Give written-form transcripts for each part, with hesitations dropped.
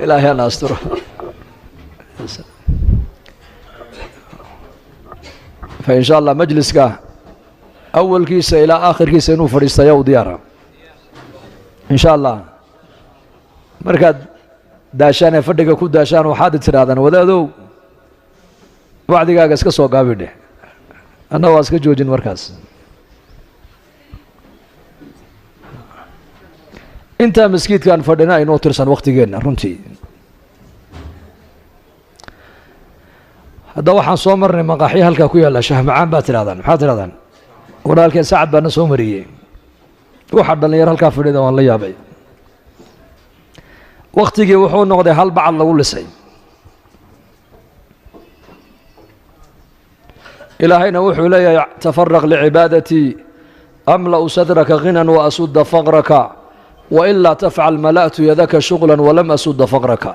Ilaahay hana asturo. Fa in sha Allah majliska awalkiisa ilaa aakhirkiisa inuu fadhiista ayaa u diyaara in sha Allah. Markaad daashaan ee fadhiga ku daashaan, waxaad tidhahdaan, "Wadaadow, wacdigaaga iska soo gaabi dheh." Anna waa iska joojin. Markaas intaa maskiidkaan fadhina aynoo tirsan waktigeenna. Runtii hadda waxaan soo marnay maqaaxyo halkaa ku yaalla. Shah macaan baad tidhahdaan, maxaad tidhahdaan? Walaalkeen Sacad baana soo mariyey. Waxaa dhalinyaro halkaa fadhida waan la yaabay. Waktigii wuxuu noqday hal bacad lagu lisay. Ilaahayna wuxuu leeyahay, "Tafaraq licibaadatii amla'u sadraka ghinan wa asudda faqraka, wailaa tafcal mala'tu yadaka shuغla walam asudda faqraka."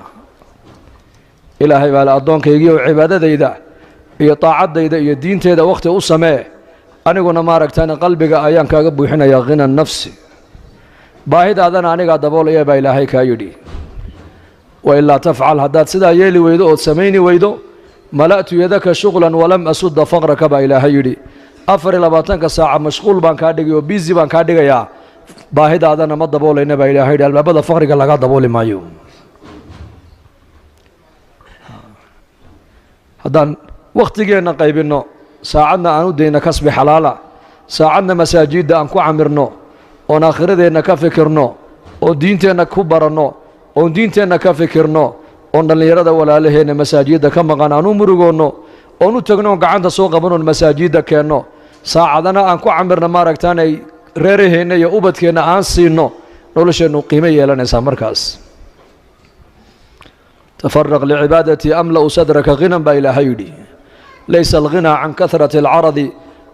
Ilaahay baa le, "Addoonkaygiioo, cibaadadayda iyo taacadayda iyo diinteeda wakhti u samee, aniguna maaragtaan qalbiga ayaan kaaga buuxinayaa ghina nafsi, baahidaadana anigaa daboolaya," baa Ilaahay kaa yidhi. "Wailaa tafcal," haddaad sidaa yeeli weydo ood samayni weydo, "mala'tu yadaka shuغla walam asudda faqraka," baa Ilaahay yidhi. 24-ka saaca mashquul baan kaa dhigay oo busy baan kaa dhigayaa, baahidaadana ma daboolayna, baa Ilahay yidhi. Albaabada faqriga lagaa dabooli maayo. Haddaan wakhtigeenna qaybinno, saacadna aan u dayno kasbi xalaala, saacadna masaajidda aan ku camirno, oon aakhiradeenna ka fikirno, oon diinteenna ku baranno, oon diinteenna ka fikirno, oon dhallinyarada walaalaheenna masaajidda ka maqan aan u murugoonno, oon u tagno, oon gacanta soo qabanoon masaajidda keenno, saacadana aan ku camirno maaragtaanay reeraheenna iyo ubadkeenna aan siinno, nolosheennu qiimo yeelanaysaa markaas. "Tafaraq licibaadatii amla'u sadraka ghinan," baa Ilaahay yidhi. "Laysa alghinaa can kahrati alcaradi,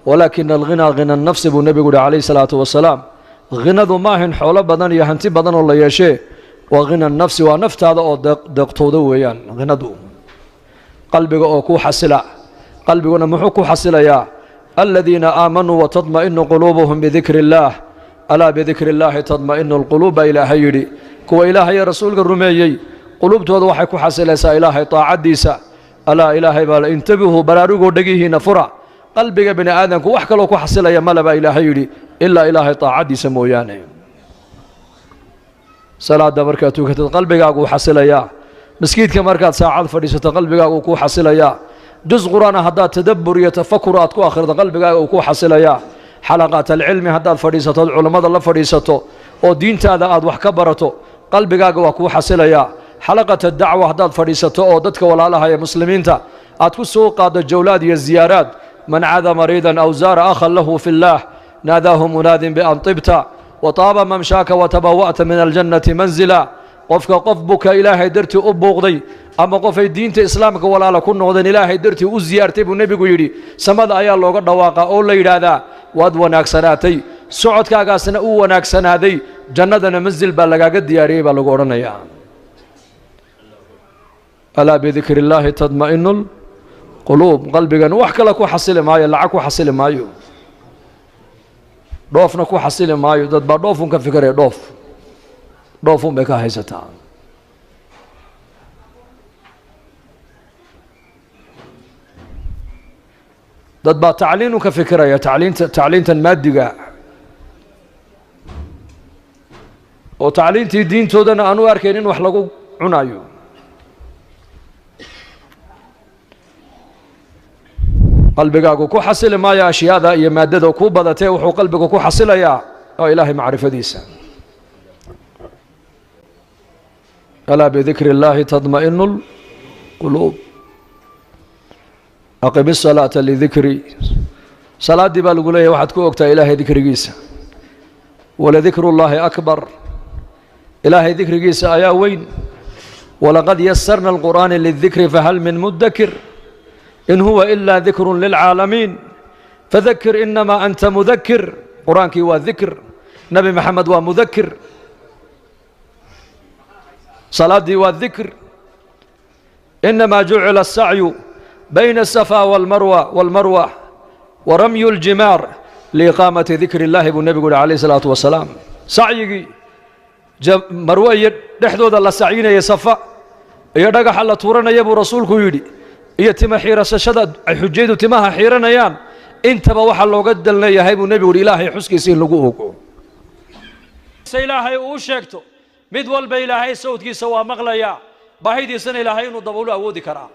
walaakina alghinaa ghina nafsi," buu nebigu yihi calayhi salaatu wasalaam. Ghinadu maahin xoolo badan iyo hanti badan oo la yeeshee, waa ghina nafsi, waa naftaada oo deeqtooda weeyaan ghinadu, qalbiga oo ku xasila. Qalbiguna muxuu ku xasilayaa? "Aladiina aamanuu watadma'inu quluubuhum bidikri illaah, alaa bidikri illaahi tadma'inu alquluub," baa Ilaahay yidhi. Kuwa Ilaahay iyo rasuulka rumeeyey quluubtooda waxay ku xasilaysaa Ilaahay taacaddiisa. Alaa, Ilaahay baa la, intabihuu, baraarugoo dhegihiina fura. Qalbiga bini aadamku wax kaloo ku xasilaya male, baa Ilaahay yidhi, ilaa Ilaahay taacaddiisa mooyaane. Salaadda markaad tukatid qalbigaaguu xasilayaa. Maskiidka markaad saacad fadhiisato qalbigaagu kuu xasilayaa. Juz qur-aana haddaad tadabbur iyo tafakur aad ku akhrido qalbigaaga uu kuu xasilayaa. Xalaqaat alcilmi haddaad fadhiisato ood culammada la fadhiisato oo diintaada aad wax ka barato, qalbigaaga waa kuu xasilayaa. Xalaqat adacwa haddaad fadhiisato oo dadka walaalaha ee muslimiinta aad ku soo qaaddo jawlaad iyo ziyaaraad, "Man caada mariidan aw zaara akhan lahu fi اllaah, naadaahu munaadin bian tibta wataaba mamshaaka watabawa'ta min aljannati manzila." Qofka qof buka Ilaahay dartii u buuqday ama qofay diinta Islaamka walaala ku noqdeen Ilaahay dartii u siyaartay, buu nebigu yidhi, samada ayaa looga dhawaaqaa oo la yidhaahdaa, "Waad wanaagsanaatay, socodkaagaasna u wanaagsanaaday, jannadana manzil baa lagaaga diyaariyey," baa lagu odhanayaa. Alaa bidikri illaahi tadma'inu lquluub. Qalbigan wax kale ku xasili maayo, lacag ku xasili maayo, dhoofna ku xasili maayo. Dad baa dhoofun ka fikiraya, dhoof dhoofun bay ka haysataa. Dad baa tacliinun ka fikiraya, tacliinta, tacliintan maadiga, oo tacliintii diintoodana aan u arkayn in wax lagu cunayo. Qalbigaagu ku xasili maayo ashyaada iyo maaddada ku badatee, wuxuu qalbigu ku xasilayaa oo Ilaahay macrifadiisa. Alaa bidikri اllaahi tadma'inu اlquluub. Aqim isalaata lidikri. Salaaddii baa lagu leeyahy waxaad ku ogtaa Ilaahay dikrigiisa. Waladikru llaahi akbar, Ilaahay dikrigiisa ayaa weyn. Walaqad yasarna alqur'aana lidikri fahal min mudakir. In huwa ilaa dikru lilcaalamiin, fadakir inamaa anta mudakir. Qur-aankii waa dikr, Nebi Maxamed waa mudakir, salaaddii waa dikr. Inamaa jucila asacyu bayna aلsafaa walmarwa wa ramyu اljimaar liiqaamati dikri اllahi, buu nebigu yihi calayh isalaatu wasalaam. Sacyigii Marwe iyo dhexdooda la sacyinayay, Safa Iyo dhagaxa la tuuranaya buu rasuulku yidhi, iyo tima xiirasashada ay xujaydu timaha xiiranayaan, intaba waxaa looga dan leeyahay buu nebigu yidhi Ilaahay xuskiisa in lagu ogo, se Ilaahay uu sheegto. Mid walba Ilaahay sawdkiisa waa maqlayaa, baahidiisana Ilaahay inuu daboolu awoodi karaa.